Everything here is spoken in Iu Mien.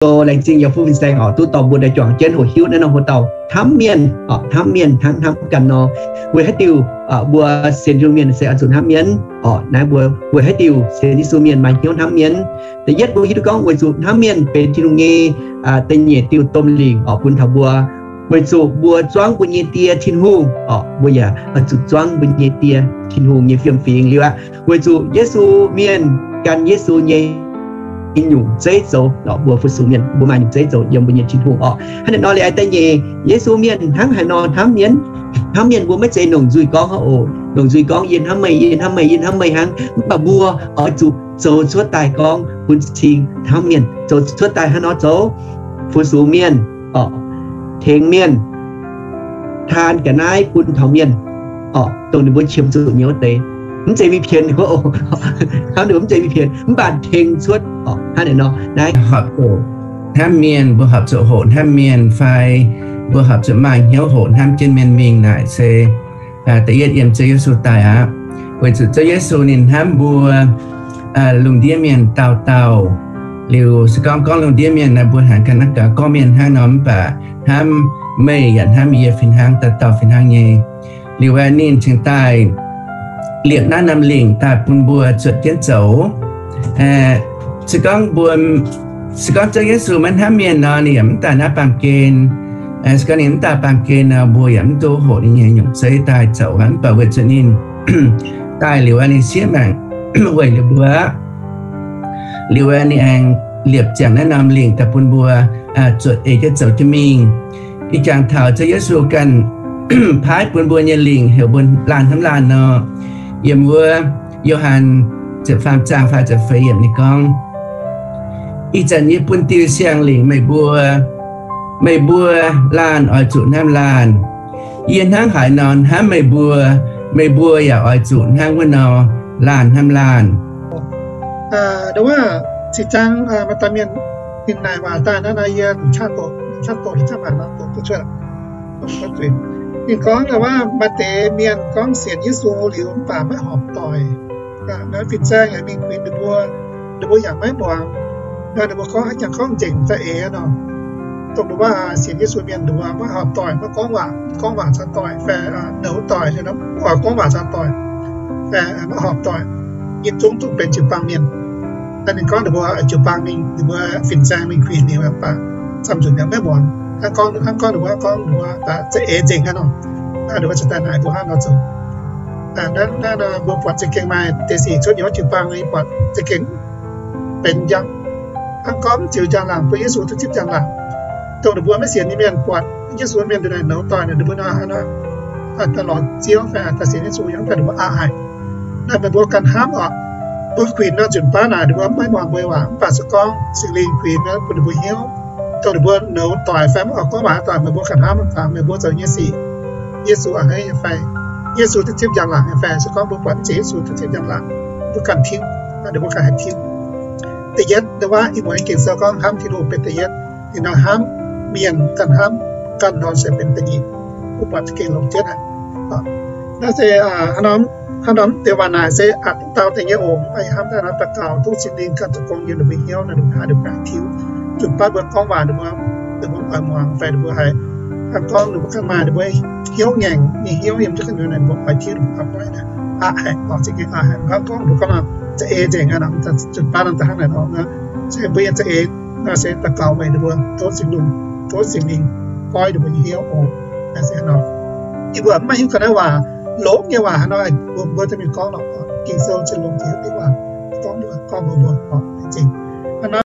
zoux laengz zingh yiem fuqv fin-saeng oc, duqv dorh mbuo daaih juangc jienv hoqc hiuv naaiv norm hoc dauh hnamv mienh oc, hnamv mienh hnangv hnamv ganh nor. Weic haaix diuc mbuo sienx Tin-Hungh mienh se oix zuqc hnamv mienh oc? Naaiv mbuo weic haaix diuc sienx Yesu mienh maaih hnyouv hnamv mienh? Da'yietv mbuo hiuv duqv gorngv weic zuqc hnamv mienh benx Tin-Hungh nyei da'nyeic diuh domh lingc oc, bun taux mbuo. Weic zuqc mbuo zuangv mbuo nyei Die Tin-Hungh oc, mbuo yaac oix zuqc zuangv mbuo nyei Die Tin-Hungh nyei fiem-fingx liuz aqv. Weic zuqc Yesu mienh gan Yesu nyei nyungc zeiv zoux, mbuo fu-sux mienh mbuo maaih nyungc zeiv zoux yiem mbuo nyei Tin-Hungh oc. Hnangv naaiv nor liuz aengx da'nyeic, Yesu mienh hnangv haaix nor hnamv mienh? Hnamv mienh mbuo maiv zeiz longc nzuih gorngv oc, longc nzuih gorngv yie hnamv meih, yie hnamv meih, yie hnamv meih hnangv. Mv baac mbuo oix zuqc zoux cuotv daaih gorngv bun cing hnamv mienh, zoux cuotv daaih hnangv nor zoux, fu-sux mienh oc, tengx mienh, taan ga'naaiv bun taux mienh oc, dongh ninh mbuo qiemx zuqc nyei wuov deix. Mv zeiz mingh pienx ninh mbuo oc, hnamv ninh mbuo mv zeiz mingh pienx, mv baac tengx cuotv oc. Hnangv naaiv nor naaiv horpc zuqc hnamv mienh, mbuo horpc zuqc hoqc hnamv mienh fai mbuo horpc zuqc maaih hnyouv hoqc hnamv jienv mienh mingh naaic se da'yietv yiem Ziouv Yesu daaih aqv. Weic zuqc Ziouv Yesu ninh hnamv mbuo lungh ndiev mienh dauh dauh. Liuz se gorngv gorngv lungh ndiev mienh naaic, mbuo haiz ganh naaiv gaax gorngv mienh hnangv nor, mv baac hnamv meih yaac hnamv yie fih hnangv, dauh dauh fih hnangv nyei. Liuz aeqv, ninh cingx daaih liepc naaiv norm lingc daaih bun mbuo zuotc jienv zoux. Se gorngv mbuo, se gorngv Ziouv Yesu maiv hnamv mienh nor, ninh yaac mv daaih naaiv baamh gen. Se gorngv ninh mv daaih baamh gen nor, mbuo yaac mv duqv hoqc ninh nyei nyungc zeiv daaih zoux aqv. Mv baac weic zuqc ninh daaih liuz aeqv, ninh siev maengc weic liuz mbuo aqv. Liuz aeqv, ninh aengx liepc ziangx naaiv norm lingc daaih bun mbuo zuotc eix jienv zoux jienv mingh. Ih jangx taux Ziouv Yesu ganh paaiv bun mbuo nyei lingc heuc mbuo laanh hnamv laanh nor, yiem wuov Yo^han ziepc faam zaang faah ziepc feix yiemc ninh gorngv, Ih zanc yie bun diuh siang-lingc meih mbuo, meih mbuo laanh oix zuqc hnamv laanh. Yie hnangv haaix nor hnamv meih mbuo, meih mbuo yaac oix zuqc hnangv wuov nor laanh hnamv laanh. Wuov, zinh zaang maaih dauh mienh ninh naaic waac daaih naaiv nor, yie qaqv doqc, qaqv doqc, qaqv maac nor doqc duqv cuotv. Ninh gorngv wuov, maaih deix mienh gorngv sienx Yesu liuz mv baac maiv horpc doic. Fin-saeng yaac mingh kuinx ninh mbuo, ninh mbuo yaac maiv muangx. Ninh mbuo gorngv, jangx gorngv nzengc za'eix nor. Dongh ninh mbuo sienx Yesu mienh ninh mbuo maiv horpc doic, maiv gorngv waac, gorngv waac caux doic fai nouz doic, gorngv waac caux doic fai maiv horpc doic. Yietc zungv duqv benx jiu-baang mienh. Ninh gorngv ninh mbuo jiu-baang mingh, ninh mbuo fin-saeng mingh kuinx ninh mbuo, mv baac camv nzunc yaac maiv muangx. Hnangv gorngv, hnangv gorngv ninh mbuo, gorngv ninh mbuo za'eix nzengc aqv nor. Ninh mbuo cingx daaih naaic mbuo hnangv nor zoux. Naaiv nor mbuo buatc za'gengh maaih deix sic cuotv yiem jiu-baang nyei buatc za'gengh benx njang. Hnangv gorngv mv ziux njang-laangc, bun Yesu duqv zipv njang-laangc. Dongh ninh mbuo maiv sienx nyei mienh buatc Yesu mienh ndongc naaic nouz doic, ninh mbuo nor daaih lorz Ziouv fai daaih sienx Yesu, yaac mv baac ninh mbuo aqc haic. Naaiv meih mbuo ganh hnamv oc. Mbuo kuinx nor nzunc baav naaic ninh mbuo maiv muangx mbuo waac, mv baac se gorngv Singx Lingh kuinx bun ninh mbuo hnyouv, dongh ninh mbuo nouz doic fai maiv oix gorngv waac doic, meih mbuo ganh hnamv, meih mbuo zoux nyei sic, Yesu a'hneiv nyei fai, Yesu duqv zipv njang-laangc nyei fai. Se gorngv mbuo buatc mv zeiz Yesu duqv zipv njang-laangc, mbuo ganh tingv, ninh mbuo ganh haih tingv. Da'yietv, wuov ih muonz Ging-Sou gorngv hnamv Tin-Hungh benx da'yietv, ninh nor hnamv mienh ganh hnamv ganh nor se benx da'nyeic. Mbuo buatc za'gengh longc jienv aqv. Naaiv se hnangv nor, deix waac naaic se aqc dauh deix nyei oc. Mv baac yie hnamv daaih nor daux gaux tov Singx Lingh ganh zoux gong yiem ninh mbuo hnyouv nor, ninh mbuo haih, ninh mbuo haih tiuv. Nzunc baav mbuo gorngv waac ninh mbuo, ninh mbuo oix muangx fai ninh mbuo haih, hnangv gorngv ninh mbuo ganh maaih ninh mbuo hnyouv ngaengc nyei hnyouv yiem jienv ganh nor, ninh mbuo oix tiuv, ninh mbuo oix muangx aqv haic, oix za'gengh aqv haic. Hnangv gorngv ninh mbuo gorngv nor za'eix nzengc aqv nor, nzunc baav nor da'hnangv naaic nor, se mbuo yiem za'eix nor se daux gaux weic ninh mbuo tov Singx Lungh, tov Singx Lingh goiv ninh mbuo nyei hnyouv oc. Naaiv se hnangv nor. Yie mbuo maiv hiuv ga'naaiv waac, longx nyei waac hnangv nor, mbuo, mbuo daaih mingh gorngv lorqc. Ging-Sou se longx jiex diuh waac, gorngv mbuo, gorngv mbuo, mbuo